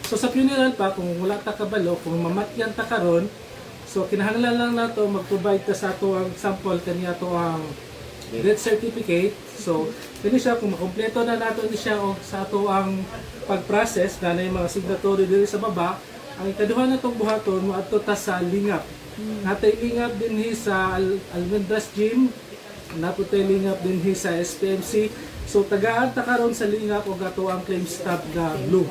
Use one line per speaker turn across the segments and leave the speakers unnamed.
So sa funeral pack, kung wala ta kabalo, kung mamatyan ta karon, so kinahanglan lang nato mag-provide ta sa ato ang sample kani ato ang death certificate. So kani siya, kung makumpleto na nato ni siya og sa ato ang pag-process na yung mga signatory diri sa baba, ang ikaduha na tong buhaton, moadto ta sa lingap. Natay lingap dinhi sa Almendras Gym, naputay lingap dinhi sa SPMC. So tagaan ta karon sa lingap og ato ang claim stub nga blue.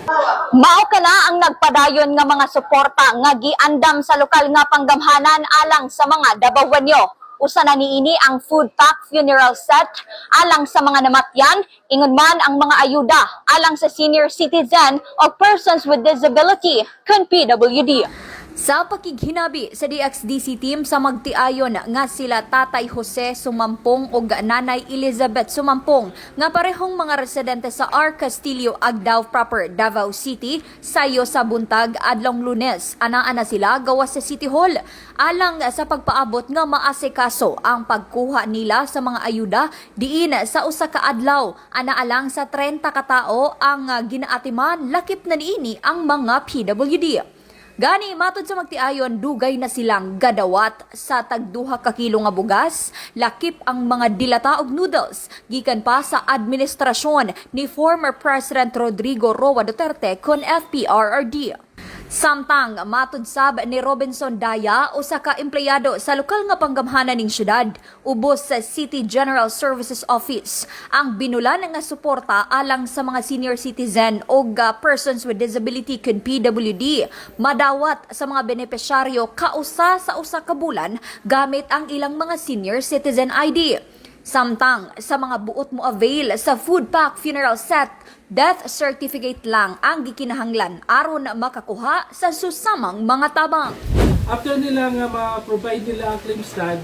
Mao kana ang nagpadayon nga mga suporta nga giandam sa lokal nga panggamhanan alang sa mga Dabawenyo. Usa na niini ang food pack funeral set alang sa mga namatyan, ingon man ang mga ayuda alang sa senior citizen o persons with disability kun PWD.
Sa pakighinabi sa DXDC team sa magtiayon nga sila Tatay Jose Sumampong ug Nanay Elizabeth Sumampong nga parehong mga residente sa R. Castillo, Agdao Proper, Davao City, sayo sa buntag adlong Lunes. Anaa na sila gawas sa City Hall alang sa pagpaabot nga maasikaso ang pagkuha nila sa mga ayuda diin sa usa ka adlaw. Anaa lang sa 30 ka tao ang ginaatiman, lakip na niini ang mga PWD. Gani matod sa magtiayon, dugay na silang gadawat sa tag 2 ka kilo nga bugas, lakip ang mga dilata og noodles gikan pa sa administrasyon ni former President Rodrigo Roa Duterte kon FPRRD. Samtang matod sab ni Robinson Daya, usa ka empleyado sa lokal nga panggamhanan ning syudad, ubos sa City General Services Office ang binulan nga suporta alang sa mga senior citizen o persons with disability kun PWD madawat sa mga benepisyaryo kausa sa usa ka bulan gamit ang ilang mga senior citizen ID. Samtang sa mga buot mo avail sa food pack funeral set, death certificate lang ang gikinahanglan aron makakuha sa susamang mga tabang.
After nila nga ma-provide nila ang claim stub,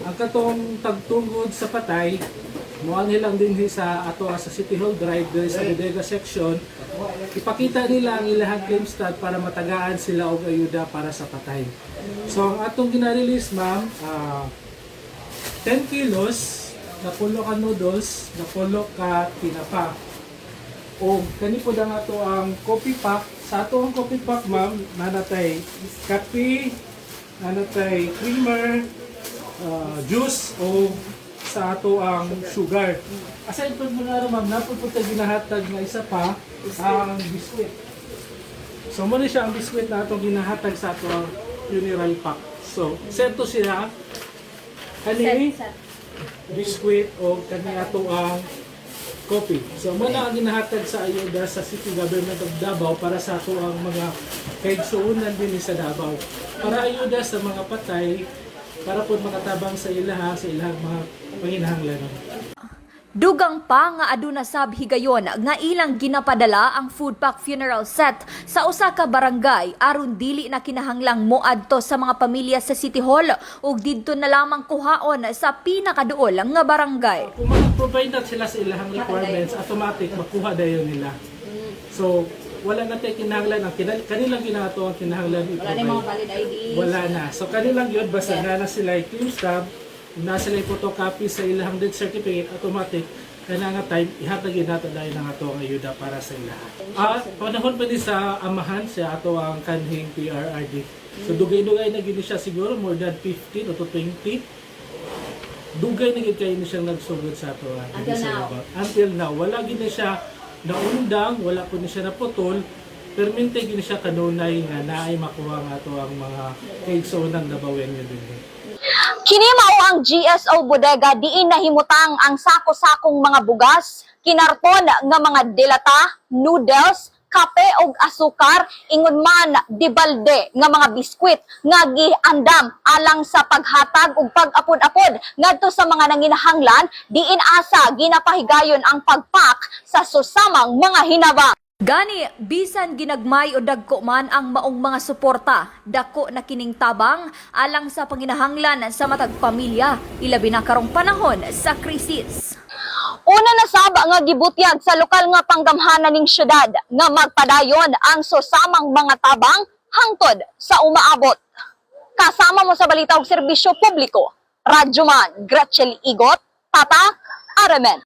ang katong tagtungod sa patay, moanhi lang dinhi sa ato sa City Hall Drive diri sa bodega section, ipakita nila ang ilahang claim stub para matagaan sila og ayuda para sa patay. So ang atong gina-release, ma'am, 10 kilos, napulo ka noodles, napulo ka tinapa. O kani po ang ato ang coffee pack. Sa ato ang coffee pack, ma'am, nanatay kape, nanatay creamer, juice o sa ato ang sugar. Aside po mga, ma'am, napod po tayo ginahatag nga isa pa, ang biscuit. So mao siya ang biscuit na atong ginahatag sa ato ang funeral pack. So, set to siya. Kani biscuit o kani ato ang coffee. So mao na ang ginahatag sa ayuda sa City Government of Davao para sa ato ang mga kaigsuonan din sa Davao. Para ayuda sa mga patay, para po makatabang sa ilahang mga panginahanglanon.
Dugang pa nga aduna sab higayon nga ilang ginapadala ang food pack funeral set sa usa ka barangay aron dili na kinahanglang moadto sa mga pamilya sa City Hall ug didto na lamang kuhaon sa pinakaduol nga barangay.
Kung mag-provide na sila sa ilahang requirements, automatic makuha dayon nila. So, wala na tayo kinahanglan. Ang kanilang ginato ang kinahanglan
Wala na yung mga
i-provide.
valid IDs.
Wala na. So, kanilang yun, basta na sila yung claim stub, na sila yung photocopy sa ilahang death certificate, automatic, kana nga time, ihatag yun nato dahil ang ato ang ayuda para sa ilaha. Panahon pa ni sa amahan siya ato ang kanhing PRRD. So, dugay-dugay na gini siya siguro, more than 15 o to 20. Dugay na gid kayo ni siyang nagsugod sa ato.
Until now.
Until now. Wala gid ni siya naundang, wala po ni siya naputol, permente gid ni siya kanunay nga naay makuha nga ato ang mga kaigsoonang Dabawenyo din.
Kini mao ang GSO Bodega diin nahimutang ang sako-sakong mga bugas, kinarton nga mga delata, noodles, kape og asukar, ingon man dibalde nga mga biskwit nga giandam alang sa paghatag ug pag-apod-apod ngadto sa mga nanginahanglan diin asa ginapahigayon ang pagpak sa susamang mga hinabang.
Gani, bisan ginagmay o dagko man ang maong mga suporta, dako na kining tabang alang sa panginahanglan sa matag pamilya, ilabi na karong panahon sa krisis.
Una na sab nga gibutyag sa lokal nga panggamhanan ning syudad nga magpadayon ang susamang mga tabang hangtod sa umaabot. Kasama mo sa balita og serbisyo publiko, Radyoman Gretchel Igot, Tatak, Aremen.